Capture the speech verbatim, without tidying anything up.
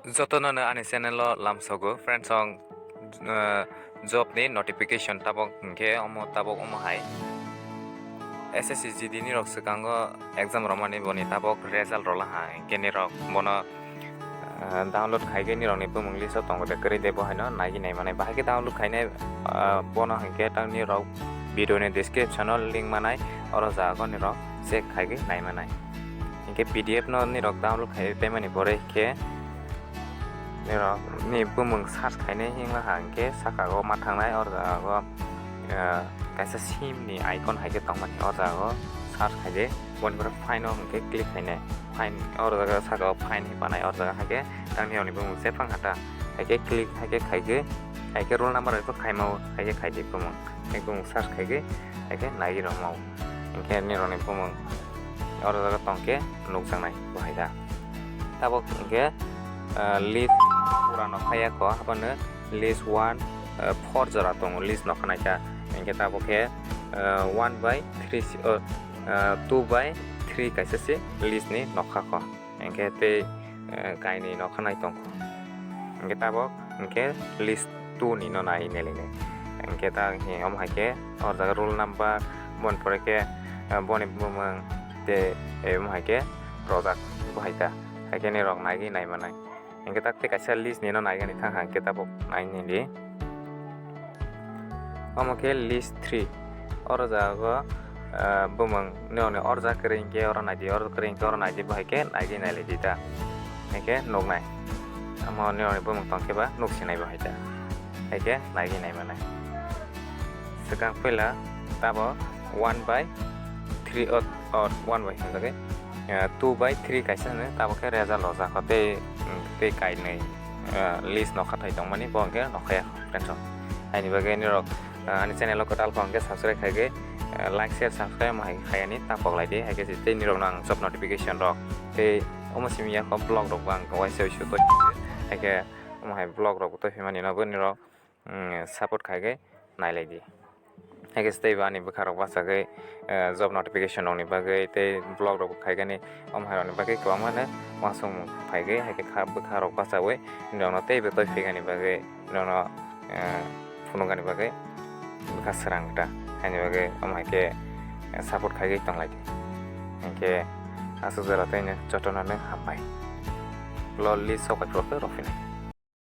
Jotono no ani channel o lamsogo, friends, ang, eh, job ni notification tabok hinkhe omo tabok omo hai. S S C G D ni rok swkango exam romani boni tabok result rola ha, hinkhe ni rok bono, eh, download khaigwi ni rok ni bumung list o tongo de kwrwi de bo haino naigwi naimanai. Bahai khe download khainai, eh, bono hinkhe tang ni rok video ni description o link manai, oro jago ni rok check khaigwi naimanai. Hinkhe P D F no ni rok download khai paimani pore khe ni rok ni bumung search khainai hingla ha hinkhe saka o ma thangnai, or jaga o, eh, kaisa sim ni icon hai khe tongmani, or jaga o search khaide, boni pore find o hinkhe click khainai, find or jaga saka o find hi panai, or jaga hai khe tang ni rok ni bumung se phang hata hai khe click hai khe khai khe, hai khe roll number bai pho khaima o hai khe khaide bumung. Hai bumung search khai khe, hai khe nai rok mau. Hinkhe ni rok ni bumung oro jaga tong khe nukjaknai bo hai da. Tabok hinkhe, ah, list pura no khaya kho, abono list one, ah, four jora tongo list no khanai kha. Hinkhe tabok khe, ah, one by three si-, oh, ah, two by three kaisa se list ni nokha kho. Hinkhe tei, eh, kainwi nokha nai tongkho. Hinkhe tabok hinkhe list two ni no nai nailainai. Hinkhe ta hinkhe omo hai khe o jaga roll number, boni pore khe, eh, boni bumung tei, eh, omo hai khe rojak bo hai ta. Hai khe ni rok naigwi naimanai. Hinkhe tak tei kaisa list ni no naigani thang hinkhe tabok nai nini. Omo khe list three. Oro jago, ah, bumung ni oni orja kwrwi hinkhe oro naidi, oro kwrwi hinkhe oro naidi, bo hai khe naigwi nailaidi ta. Hai khe nuknai. Omo ni oni bumung tong khe ba nuk sinai bo hai ta. Hai khe naigwi naimanai. Swkang puila tabo one by three or, or one by hwnjagwi, ah, two by three kaisa hwnwi tabo khe result rojak kho tei, mm, tei kainwi, ah, list nokha thai tongmani bo hwnkhe nokhaya friends rok. Haini bagwi nirok, ah, ani channel o kwtal kho hwnkhe subscribe khaigwi, ah, like, share, subscribe hai khe khayani ta poklaidi, hai khe tei nirokno ang job notification rok tei omo simi ya kho vlog rok bo ang waisa waisa twi hai khe omo hai vlog rok twi phaimani no bo nirok, mm, support khaigwi nailaidi. Hai khe tei bo ani bwkha rok bachagwi, eh, job notification rokni bagwi tei vlog rok khaigani omo hai rokni bagwi kwbangma no uansukmung phaigwi hai khe kha-, bwkha rok bachawi norokno teibo twi phigani bagwi norokno, eh, phunukani bagwi bwkha swrang ta haini bagwi omo hai khe, eh, support khaigwi tonglaidi. Hinkhe aswk jora tei jotono no hambai. Lo list sok bai phuru khe rw phinai.